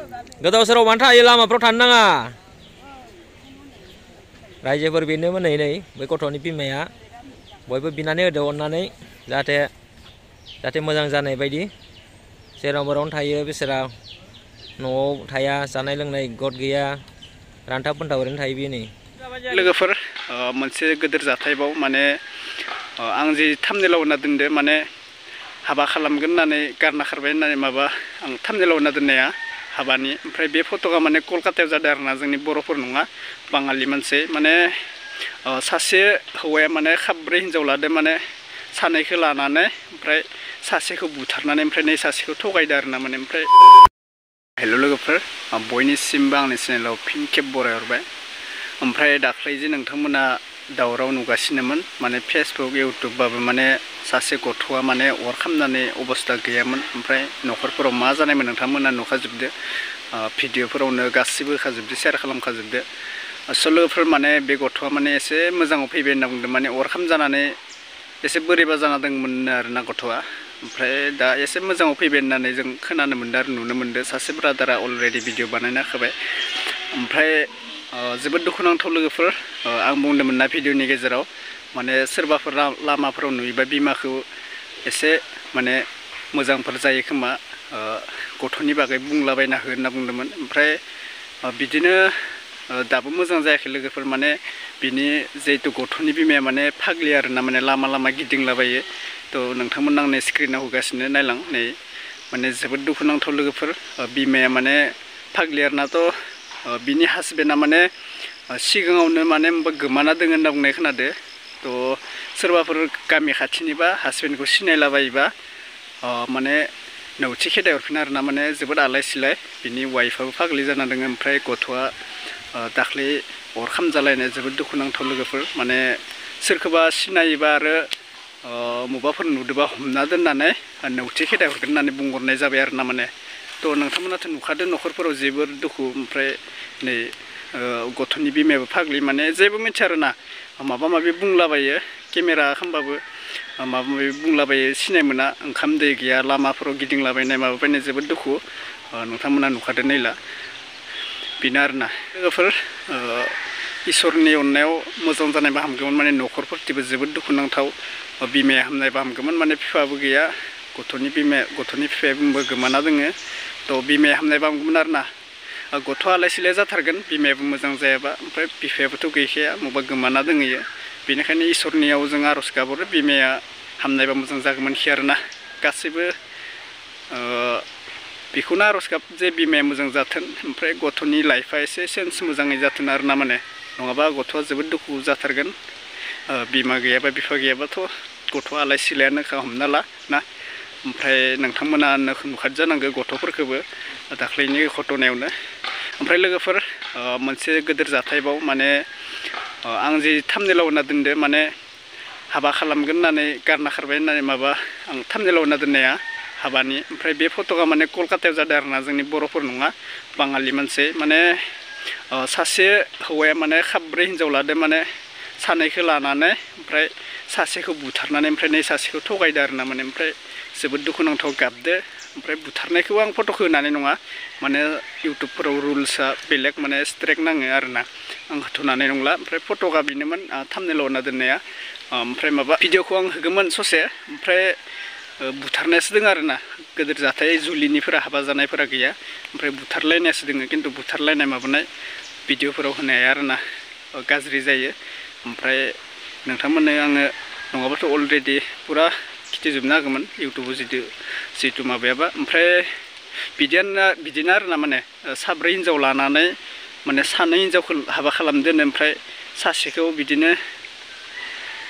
गोदाव सोराव मानो थायो लामाफ्राव थानो नाङा रायजोफोर बेनोमोन नै बै गथ'नि बिमाया बयबो बिनानै होदो अननानै जाहाथे मोजां जानाय बायदि जेराव मेरावनो थायो बिसोरा न'आव थाया जानाय लोंनाय गद गैया रानथाब फोनथाब ओरैनो थायो बियो नै लोगोफोर मोनसे गोदोर जाथायबाव माने आं जि थाम्बनेइलाव होना दोनदो माने हाबा खालामगोन होननानै गारना खारबाय होननानै माबा आं थाम्बनेइलाव होना दोननाया हाबानि ओमफ्राय बे फट'आ माने कलकातायाव जादों आरोना जोंनि बर'फोर नङा बाङालि मानसि माने सासे हौवाया माने खाब्रै हिनजाव लादो माने सानैखौ लानानै ओमफ्राय सासेखौ बुथारनानै ओमफ्राय नै सासेखौ थगायदो आरोना माने ओमफ्राय हेल' लोगोफोर बयनिसिमबो आंनि चेनेलाव फिन खेब बरायहरबाय ओमफ्राय दाख्लै जे नोंथांमोना दावराव नुगासिनोमोन माने फेसबुक इउटुबबाबो माने सासे गथ'आ माने अर खामनानै अबस्था गैयामोन ओमफ्राय न'खरफोराव मा जानायमोन नोंथांमोना नुखाजोबदो भिडिअफोरावनो गासिबो होखाजोबदो शेयार खालामखाजोबदो लोगोफोर माने बे गथ'आ माने एसे मोजाङाव फैबाय होनना बुंदों माने अर खामजानानै एसे बोरैबा जाना दंमोन आरोना गथ'आ ओमफ्राय दा एसे मोजाङाव फैबाय होननानै जों खोनानो मोन्दों आरो नुनो मोन्दों सासे ब्रादारा अलरेडि भिडिअ बानायना होखाबाय ओमफ्राय जोबोद दुखुनांथाव लोगोफोर आं बुंदोंमोन ना भिडिअनि गेजेराव माने सोरबाफोर लामाफोराव नुयोबा बिमाखौ एसे माने मोजांफोर जायो खोमा गथ'नि बागै बुंलाबायना हो होनना बुंदोंमोन ओमफ्राय बिदिनो दाबो मोजां जायाखै लोगोफोर माने बिनि जिहेतु गथ'नि बिमाया माने फाग्लि आरोना माने लामा लामा गिदिंलाबायो थ' नोंथांमोन आंनो स्क्रिनाव होगासिनो नायलां नै माने जोबोद दुखुनांथाव लोगोफोर बिमाया माने फाग्लि आरोनाथ' बिनि हासबेन्डआ माने सिगाङावनो माने गोमाना दङ होनना बुंनाय खोनादो थ' सोरबाफोर गामि खाथिनिबा हासबेन्डखौ सिनायलाबायोबा माने नौथि खेदाय हरफिन आरोना माने जोबोद आलाय सिलाय बिनि वाइफआबो फाग्लि जाना दङ ओमफ्राय गथ'आ दाख्लै अर खामजालायनाय जोबोद दुखुनांथाव लोगोफोर माने सोरखौबा सिनायोबा आरो मबाफोर नुदोंबा हमना दोननानै नौथि खेदाय हरगोन होननानै बुंहरनाय जाबाय आरोना माने थ' नोंथांमोनाथ' नुखादों न'खरफोराव जोबोर दुखु ओमफ्राय नै गथ'नि बिमायाबो फाग्लि माने जेबो मिथिया आरोना माबा माबि बुंलाबायो केमेरा खालामबाबो माबा माबि बुंलाबायो सिनाय मोना ओंखाम दै गैया लामाफोराव गिदिंलाबायनाय माबाबायनाय जोबोद दुखु नोंथांमोना नुखादों नैला बेनो आरोना लोगोफोर इसोरनि अननायाव मोजां जानायबा हामगौमोन माने न'खरफोरथिबो जोबोद दुखुनांथाव बिमाया हामनायबा हामगौमोन माने बिफाबो गैया गथ'नि बिफायाबो गोमाना दोङो थ' बिमाया हामनायबा हामगौमोन आरोना गथ'आ आलाय सिलाय जाथारगोन बिमायाबो मोजां जायाबा ओमफ्राय बिफायाबोथ' गैखाया मबा गोमाना दोङो बेनिखायनो इसोरनियाव जों आर'ज गाबहरो बिमाया हामनायबा मोजां जागौमोनखि आरोना गासैबो बेखौनो आर'ज गाब जे बिमाया मोजां जाथों ओमफ्राय गथ'नि लाइफआ एसे सेन्स मोजाङै जाथों आरोना माने नङाबा गथ'आ जोबोद दुखु जाथारगोन बिमा गैयाबा बिफा गैयाबाथ' गथ'आ आलाय सिलायानोखा हमना ला ना ओमफ्राय नोंथांमोना नुखादों जानांगौ गथ'फोरखौबो दाख्लैनि घटनायावनो ओमफ्राय लोगोफोर मोनसे गोदोर जाथायबाव माने आं जि थाम्बनेइलाव होना दोनदो माने हाबा खालामगोन होननानै गारना खारबाय होननानै माबा आं थाम्बनेइलाव होना दोननाया हाबानि ओमफ्राय बे फट'आ माने कलकातायाव जादों आरोना जोंनि बर'फोर नङा बाङालि मानसि माने सासे हौवाया माने खाब्रै हिनजाव लादो माने सानैखौ लानानै ओमफ्राय सासेखौ बुथारनानै ओमफ्राय नै सासेखौ थगायदो आरोना माने ओमफ्राय जोबोद दुखुनांथाव गाबदो ओमफ्राय बुथारनायखौ आं फट'खौ होनानै नङा माने इउटुबफोराव रुल्सआ बेलेग माने स्ट्राइक नाङो आरोना आं होथ'नानै नंला ओमफ्राय फट'आ बेनोमोन थाम्बनेइलाव होना दोननाया ओमफ्राय माबा भिडिअखौ आं होगौमोन ससे ओमफ्राय बुथारनायासो दङ आरोना गोदोर जाथाय जुलिनिफोरा हाबा जानायफोरा गैया ओमफ्राय बुथारलायनायासो दङ खिन्थु बुथारलायनाय माबानाय भिडिअफोराव होनो हाया आरोना गाज्रि जायो ओमफ्राय नोंथांमोननो आङो नङाबाथ' अलरेडि फुरा खिथिजोबनो हागौमोन इउटुबाव जितु माबायाबा ओमफ्राय बिदिनो आरोना माने साब्रै हिनजाव लानानै माने सानै हिनजावखौ हाबा खालामदो ओमफ्राय सासेखौ बिदिनो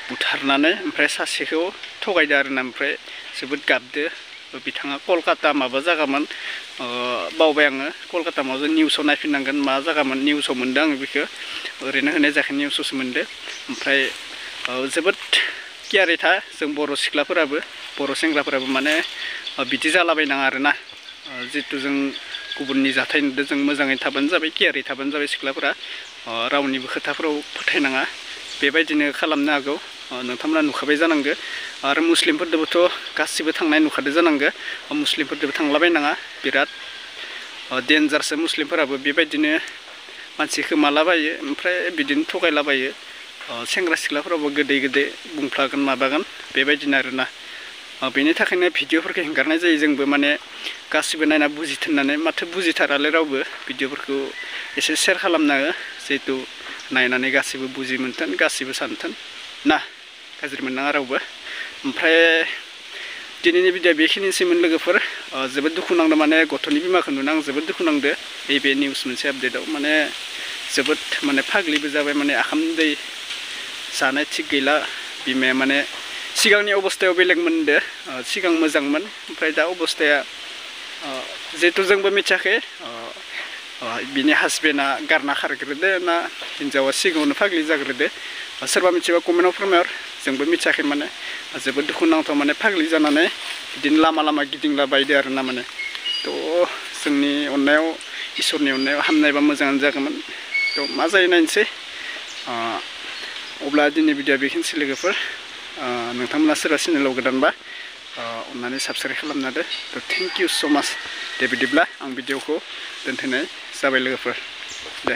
बुथारनानै ओमफ्राय सासेखौ थगायदो आरोना ओमफ्राय जोबोद गाबदो बिथाङा कलकाता माबा जागामोन बावबाय आङो कलकाता माबा निउसाव नायफिननांगोन मा जागामोन निउसाव मोन्दों आङो बेखौ ओरैनो होनाय जायाखै निउसावसो मोन्दों ओमफ्राय जोबोद केयारै था जों बर' सिख्लाफोराबो बर' सेंग्राफोराबो माने बिदि जालाबायनाङा आरोना जितु जों गुबुननि जाथाय नुदों जों मोजाङै थाबानो जाबाय केयारै थाबानो जाबाय सिख्लाफोरा रावनिबो खोथाफोराव फोथायनाङा बेबायदिनो खालामनो हागौ नोंथांमोना नुखाबाय जानांगौ आरो मुस्लिमफोरदोबोथ' गासिबो थांनाय नुखादो जानांगौ मुस्लिमफोरदोबो थांलाबायनाङा बिराद डेन्जारसो मुस्लिमफोराबो बेबायदिनो मानसिखौ मालाबायो ओमफ्राय बिदिनो थगायलाबायो सेंग्रा सिख्लाफोराबो गोदै गोदै बुंफ्लागोन माबागोन बेबायदिनो आरोना बेनि थाखायनो भिडिअफोरखौ हेंगारनाय जायो जोंबो माने गासिबो नायना बुजिथोननानै माथो बुजिथारालै रावबो भिडिअफोरखौ एसे शेयार खालामना हो जिहेथु नायनानै गासिबो बुजि मोनथों गासिबो सानथों ना गाज्रि मोननाङा रावबो ओमफ्राय दिनैनि भिडिअ बेखिनिसैमोन लोगोफोर जोबोद दुखु नांदों माने गथ'नि बिमाखौ नुना आं जोबोद दुखु नांदो बे निउस मोनसे आपडेटआव माने जोबोद माने फाग्लिबो जाबाय माने आखाम दै जानाय थिग गैला बिमाया माने सिगांनि अबस्थायाव बेलेगमोन होनदो सिगां मोजांमोन ओमफ्राय दा अबस्थाया जिहेतु जोंबो मिथियाखै बिनि हासबेन्डआ गारना खारग्रोदो ना हिन्जावा सिगाङावनो फाग्लि जाग्रोदो सोरबा मिथिबा कमेन्टआव फोरमायहर जोंबो मिथियाखै माने जोबोद दुखु नांथाव माने फाग्लि जानानै बिदिनो लामा लामा गिदिंला बायदो आरोना माने थ' जोंनि अननायाव इसोरनि अननायाव हामनायबा मोजाङानो जागौमोन थ' मा जायो नायनोसै अब्ला दिनै भिडिअ बेखिनिसै लोगोफोर नोंथांमोना सोरबा चेनेलाव गोदानबा अननानै साबस्क्राइब खालामना होदो थ' थेंक इउ स' माच दे बिदिब्ला आं भिडिअखौ दोनथ'नाय जाबाय लोगोफोर दे